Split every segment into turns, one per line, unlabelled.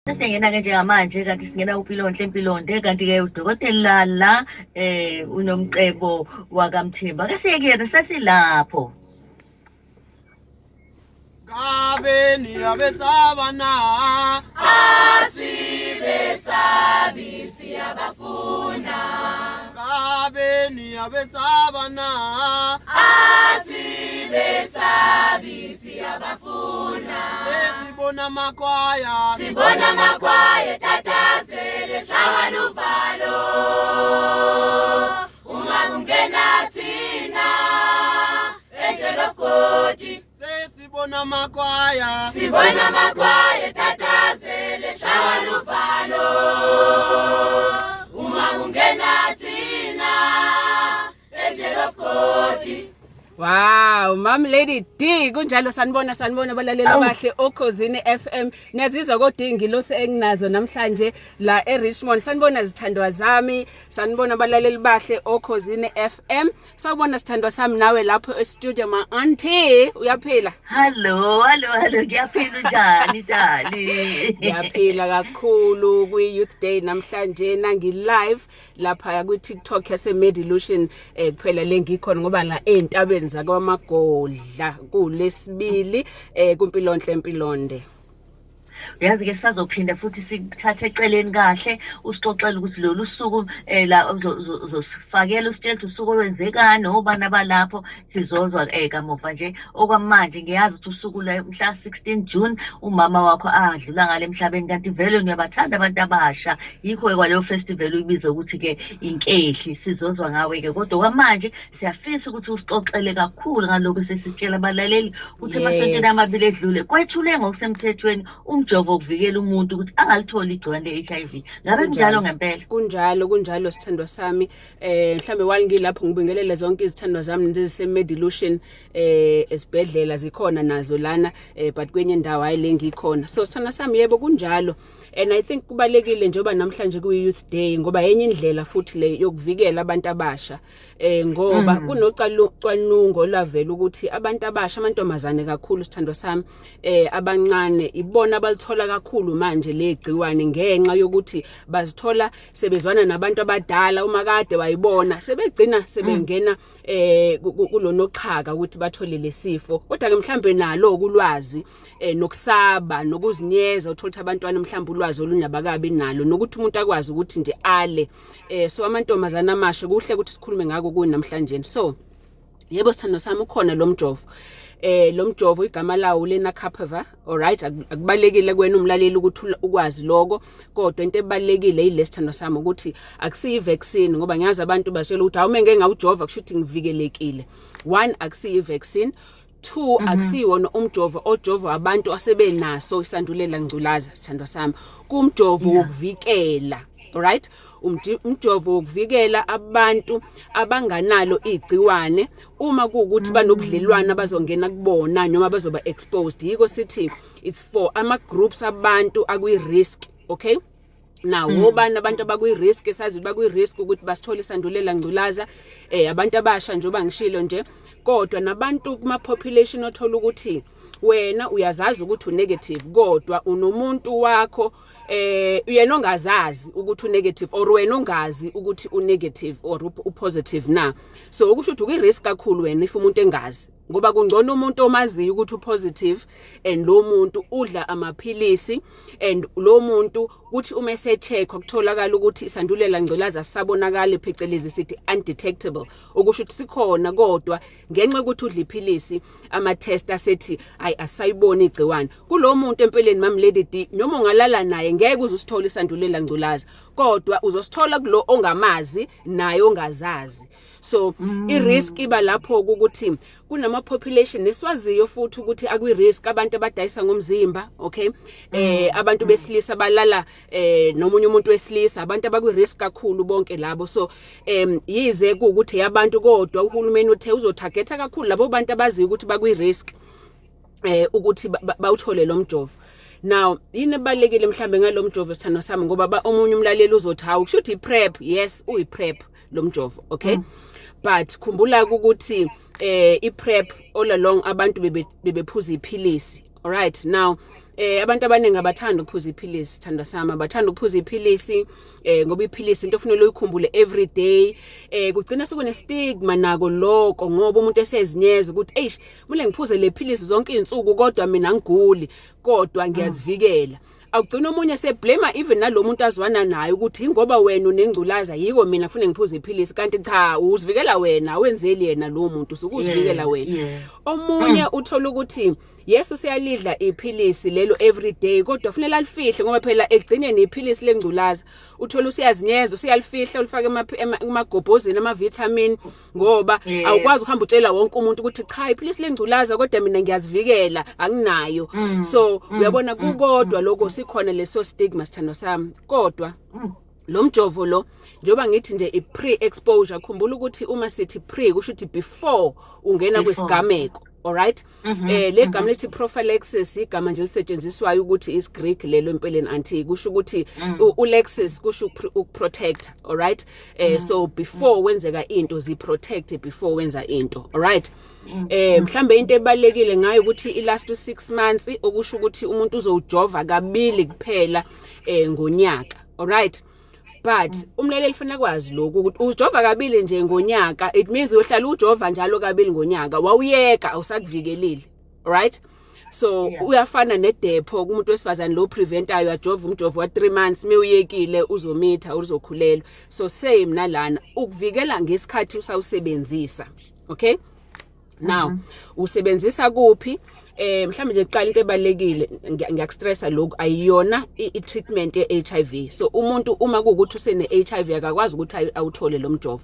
Sesingena-ke njengamanje kanti singena kuMpilonhle Mpilonde kanti-ke udokotela la uNomcebo wakaMthembu. Ake siye kuyena sesilapho.
Ngabe niyabesaba na?
Asibesabi siyabafuna.
Ngabe niyabesaba na?
Asibesabi siyabafuna.
Sesibona amakhwaya.
Sibona amakhwaya etatazele shawa luvalo. Uma kungena thina Angel of God.
Sesibona amakhwaya.
Sibona amakhwaya etatazele shawa luvalo. Uma kungena thina Angel of God.
Wow, Mam Lady D, kunjalo. Sanibona, sanibona abalaleli abahle oKhozini FM. Niyazizwa kodwa ingilosi enginazo namhlanje la eRichmond. Sanibona zithandwa zami, sanibona abalaleli bahle oKhozini FM. Sawubona sithandwa sami nawe lapho e-studio, ma auntie, uyaphila?
Hallo, hallo, hallo, ngiyaphila, unjani Dali?
Ngiyaphila kakhulu kwi Youth Day namhlanje, nangi live lapha kwi TikTok yase Medilution kuphela lengikhona ngoba la ezintabeni zakwaMagodla kulesibili kuMpilonhle Mpilonde.
Uyazi-ke sisazophinda futhi sikuthathe eceleni kahle usixoxele ukuthi lolu suku la uzosifakela usitshela ukuthi usuku olwenzekani, obani abalapho, sizozwa kamuva nje. Okwamanje ngiyazi ukuthi usuku mhla 16 June umama wakho adlula ngale emhlabeni, kanti vele ngiyabathanda abantu abasha, yikho-ke kwaleyo festival uyibiza ukuthi-ke inkehli. Sizozwa ngawe-ke, kodwa kwamanje siyafisa ukuthi usixoxele kakhulu ngalokhu sesitshela abalaleli ukuthi emasontweni amabili edlule kwethulwe ngokusemthethweni umjovo wokuvikela umuntu ukuthi angalitholi igciwane le-HIV. Ngabe kunjalo ngempela?
Kunjalo, kunjalo sithandwa sami. Mhlambe while ngilapho ngibingelele zonke izithandwa zami nezise Medilution esibhedlela, zikhona nazo lana but kwenye indawo hayi le ngikhona. So sithandwa sami, yebo, kunjalo, and I think kubalekile njengoba namhlanje kuyi Youth Day, ngoba enye indlela futhi le yokuvikela abantu abasha, ngoba kunocwaningo lavela ukuthi abantu abasha, amantombazane kakhulu sithandwa sami, abancane, ibona abalithola kakhulu manje le gciwane ngenxa yokuthi bazithola sebezwana nabantu abadala. Uma kade wayibona sebegcina sebengena kulonoxhaka ukuthi bathole lesifo, kodwa ke mhlambe nalo kulwazi nokusaba nokuzinyeza, uthola ukuthi abantwana mhlambe ulwazi olunabakabi nalo nokuthi umuntu akwazi ukuthi nje ale. So amantombazana amasha, kuhle ukuthi sikhulume ngako kunamhlanje. So yebo sithando sami, ukhona lo mjovo. Lo mjovo igama lawo Lenacapavir, alright? Akubalekile kuwena umlaleli ukuthi ukwazi lokho, kodwa into ebalekile yile sithando sami ukuthi akusiyi vaccine, ngoba ngiyazi abantu batshela ukuthi awume ngeke ngawujova kusho ukuthi ngivikelekile. One, akusiyi vaccine. Two, akusiwona umjovo ojovwa abantu asebenaso isandulela ngculaza sithandwa sami. Kumjovo wokuvikela, alright? Umjovo wokuvikela abantu abanganalo igciwane uma kuwukuthi banobudlelwano abazongena kubona noma bazoba exposed. Yiko sithi it's for ama groups abantu akwi risk, okay? Now wobani abantu abakwi-risk esazi bakwi-risk ukuthi basithole isandulela ngculaza? Abantu abasha njengoba ngishilo nje, kodwa nabantu kuma-population othola ukuthi wena uyazazi ukuthi unegative, kodwa unomuntu wakho yena ongazazi ukuthi unegative, or wena ongazi ukuthi unegative or upositive na. So ukusho ukuthi ukwi-risk kakhulu wena if umuntu engazi, ngoba kungcono umuntu omaziyo ukuthi upositive and lo muntu udla amaphilisi, and lo muntu kuthi uma esecheckwa kutholakala ukuthi isandulela ngculaza sisabonakala, phecelezi sithi undetectable, okusho ukuthi sikhona kodwa ngenxa yokuthi udla iphilisi ama test asethi ayi asayibona igciwane kulo muntu. Empeleni Mam Lady D, noma ungalala naye ngeke uze usithole isandulela ngculaza, kodwa uzosithola kulo ongamazi naye ongazazi. So i-risk iba lapho ukuthi kunama population neswaziyo futhi ukuthi akwi risk, abantu abadayisa ngomzimba, okay? Abantu besilisa balala nomunye umuntu wesilisa, abantu abakwi risk kakhulu bonke labo. So yize kuukuthi yabantu, kodwa uhulumeni uthe uzotargeta kakhulu labo bantu abaziyo ukuthi bakwi risk ukuthi bawuthole lo mjovo. Now yini ebalekile mhlambe ngalo mjovo sithando sami? Ngoba omunye umlaleli uzothi, "Hawu, kusho ukuthi i-PrEP?" Yes, uyi-PrEP lo mjovo, okay? But khumbula ukuthi i-PrEP all along abantu bebephuza iphilisi. Alright, now abantu abaningi abathanda ukuphuza iphilisi, thandwa sami, abathanda ukuphuza iphilisi ngoba iphilisi into ofanele uyikhumbule every day. Kugcina sekune stigma nako lokho, ngoba umuntu esezinyeza ukuthi eish, kumele ngiphuze le philisi zonke izinsuku, kodwa mina angiguli, kodwa ngiyazivikela. Awugcina omunye seblame even nalo muntu azwana naye ukuthi ingoba wena unengculaza yiko mina kufanele ngiphuze iphilisi, kanti cha, uzivikela wena, awenzeli yena lo muntu, usukuzivikela wena. Omunye uthola ukuthi yes, useyalidla iphilisi lelo every day, kodwa kufanele alifihle ngoba phela egcineni iphilisi lengculaza. Uthola usiyazinyeza, usiyalifihla, ulifake emagobhozini ama-vitamin, ngoba awukwazi ukuhamba utshela wonke umuntu ukuthi cha, iphilisi lengculaza, kodwa mina ngiyazivikela, anginayo. So uyabona, kukodwa lokho sikhona leso stigma, sithando sami. Kodwa lo mjovo lo, njengoba ngithi nje i-pre-exposure, khumbula ukuthi uma sithi pre, kusho ukuthi before ungena
Before.
kwisigameko, alright? Le gama lethi prophylaxis, igama nje lisetshenziswayo ukuthi isiGreek lelo empeleni, anti kusho ukuthi ulexis kusho ukuprotect, alright? So before wenzeka into, zi protect before wenza into, alright? Mhlambe into ebalekile ngayo ukuthi i last 6 months, okusho ukuthi umuntu uzowujova kabili kuphela ngonyaka, alright? But umlaleli fanele kwazi lokhu ukuthi ujova kabili nje ngonyaka, it means uyohlala ujova njalo kabili ngonyaka. Wawuyeka, awusakuvikelile, right? So uyafana neDepo kumuntu wesifazane lo preventayo, uyajova umjovo wa 3 months, mewuyekile uzomitha, uzokhulelwa. So same nalana, ukuvikela ngesikhathi usawusebenzisa, okay? Now usebenzisa kuphi? Mhlawumbe nje kuqala into ebalekile, ngiyakustressa lokhu, ayiyona i-treatment ye-HIV. So umuntu uma kuwukuthi usene HIV akakwazi ukuthi awuthole lo mjovo,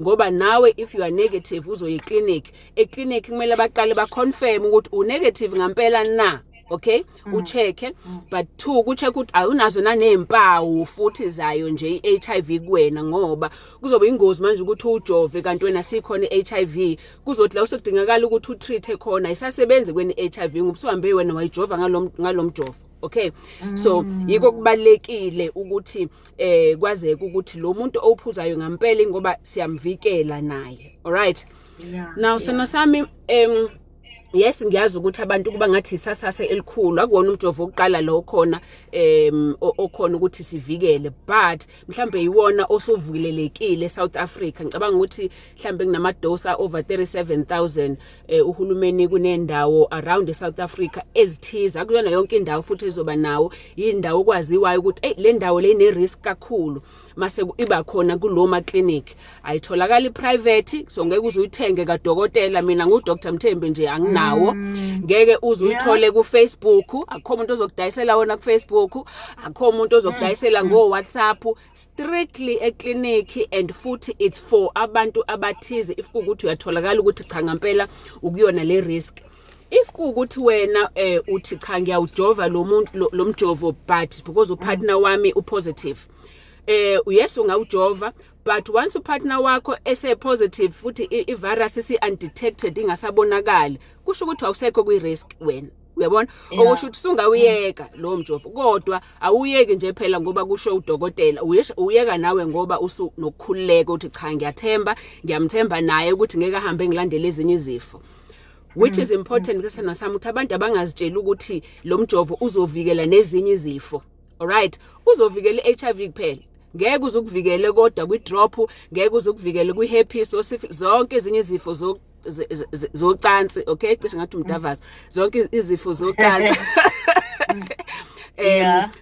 ngoba nawe if you are negative uzoya eclinic. Eclinic kumele baqale ba confirm ukuthi u negative ngampela na, okay? Ucheck, but two, kucheck ukuthi awunazo nanezimpawu futhi zayo nje iHIV kuwena, ngoba kuzoba ingozi manje ukuthi ujove kanti wena sikhona iHIV. Kuzothi la usekudingakala ukuthi utreat khona, isasebenzi kweni iHIV ngoba usuhambe wena wayijova ngalomjovo, okay? So yiko kubalekile ukuthi kwazeke ukuthi lo muntu owuphuzayo ngampela, ngoba siyamvikela naye, alright? Now sona sami, yes, ngiyazi ukuthi abantu kuba ngathi isasasa elikhulu. Akuwona umjovo wokuqala lo khona okhona ukuthi sivikele, but mhlambe iwona osuvulelekile eSouth Africa. Ngicabanga ukuthi mhlambe kunama dose over 37,000. Uhulumeni kunendawo around eSouth Africa ezithize, akuyona yonke indawo futhi ezoba nawo, indawo okwaziwayo ukuthi hey, le ndawo le ine risk kakhulu, mase iba khona kuloma clinic. Ayitholakala private, so ngeke uze uyithenge kadokotela. Mina ngu Dr Mthembu nje, anginawo. Ngeke uze uyithole ku Facebook, akukho umuntu ozokudayisela wona ku Facebook, akukho umuntu ozokudayisela ngo WhatsApp, strictly eclinic, and futhi it's for abantu abathize if kuukuthi uyatholakala ukuthi cha, ngempela ukuyona le risk. If kuukuthi wena uthi cha, ngiyawujova lo muntu lo mjovo, but because upartner wami upositive, yes, ungawujova, but once upartner wakho ese positive futhi i-virus isi undetected, ingasabonakali, kusho ukuthi awusekho kwi risk wena, uyabona? Okusho ukuthi usungawuyeka lo mjovo, kodwa awuyeki nje phela ngoba kusho udokotela, uyeka nawe ngoba usunokukhululeka ukuthi cha, ngiyathemba, ngiyamthemba naye ukuthi ngeke ahambe ngilandele ezinye izifo, which is important ke sona sami, ukuthi abantu abangazitsheli ukuthi lo mjovo uzovikela nezinye izifo. Alright, uzovikela iHIV kuphela, ngeke uzukuvikele kodwa kwi-drop, ngeke uzukuvikele kwi-herpes, zonke ezinye izifo zocansi, okay? Cishe ngathi umdavazo, zonke izifo zocansi,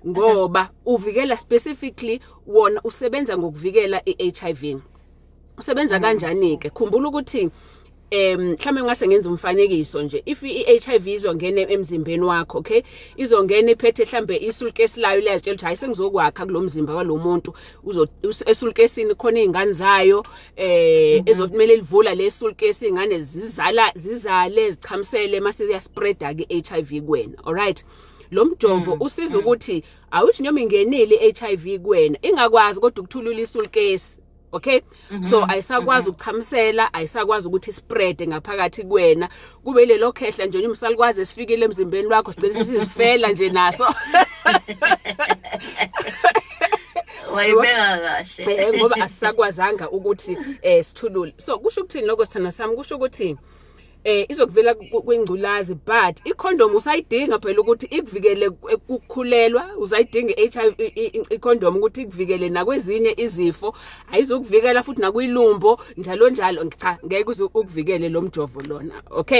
ngoba uvikela specifically, wona usebenza ngokuvikela iHIV. Usebenza kanjani ke? Khumbula ukuthi mhlawumbe ngase ngenza umfanekiso nje, if iHIV izongena emzimbeni wakho, okay, izongena iphethe mhlambe isuitcase layo, liyazitshela ukuthi hayi, sengizokwakha kulomzimba walomuntu. Uzo esuitcasini khona izingane zayo ezokumele livula le suitcase, izingane zizala, zizale, zichamisele, mase iya spreada ke iHIV kuwena, alright? Lo mjovo usiza ukuthi awuthi noma ingenile iHIV kuwena, ingakwazi kodwa ukuthulula isuitcase, okay? So ayisakwazi ukuchamisela, ayisakwazi ukuthi spread ngaphakathi kuwena, kube lelo khehla nje umsalikwazi esifikile emzimbeni wakho, sigcine sizifela nje naso.
Wayibeka kahle.
Ngoba asisakwazanga ukuthi sithulule. So kusho ukuthini lokho, sithanda sami? Kusho ukuthi Izokuvikela kwingculazi, but icondom usayidinga phela ukuthi ikuvikele ukukhulelwa, usayidinga iHIV icondom ukuthi ikuvikele nakwezinye izifo, ayizukuvikela futhi nakwilumbo, njalo njalo. Cha, ngeke uze ukuvikele lo mjovo lona, okay?